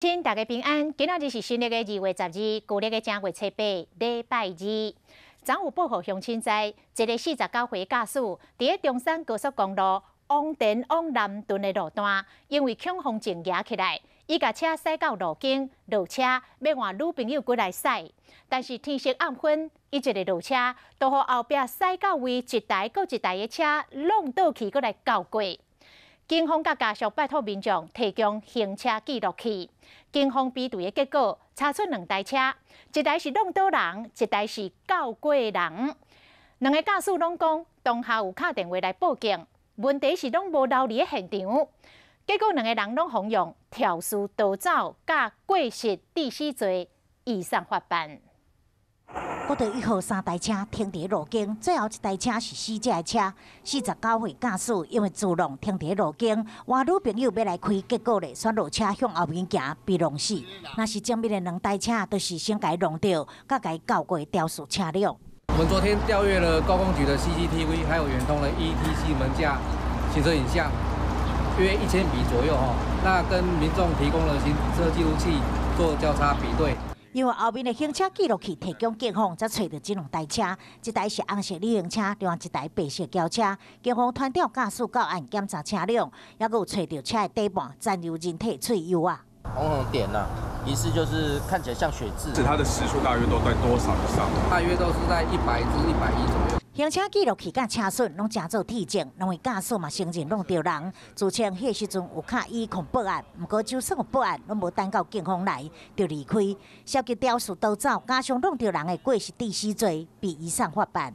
親，大家平安。今仔日是新曆的2月12，舊曆的正月初八，禮拜二。昨有報予鄉親知，一个49歲駕駛，佇咧中山高速公路往田往南屯的路段，因為強風症蜈起來，伊共車駛到路肩，落車欲換女朋友過來駛，但是天色暗昏，伊一个落車，就予後壁駛到位一台閣一台的車挵倒去，閣來鉤過。警方佮家屬拜託民眾提供行車記錄器。警方比對的結果，查出兩台車，一台是挵倒人，一台是鉤過人。兩个駕駛攏講當下有敲電話來報警，問題是攏無留佇咧現場。結果兩个人攏予用肇事逃走佮過失致死罪移送法辦。國道1號三台車停佇路肩，最後一台車是死者的車。49歲駕駛因為自挵停佇路肩，換女朋友欲來開，結果咧煞落車向後面行，被挵死。若是前面的兩台車，就是先共伊挵著，佮共伊鉤過肇事車輛。我們昨天調閱了高公局的 CCTV，還有遠通的 ETC 門架行車影像，約1000筆左右哈。那跟民眾提供了行車記錄器做交叉比對。因為後面的行車記錄器提供警方，才揣著這兩台車，一台是紅色旅行車，另外一台白色轎車。警方傳召駕駛到案檢查車輛，猶閣有揣著車的底盤殘留人體喙莠仔。紅紅點吶，疑似就是看起來像血漬。是它的時速大約都在多少以上？大約都是在100至110左右。行車記錄器佮車損攏成做鐵證，兩位駕駛嘛承認挵著人，自稱彼時陣有敲110報案，毋過就算有報案，攏無等到警方來就離開。涉及肇事逃走，加上挵著人的過失致死罪，被移送法辦。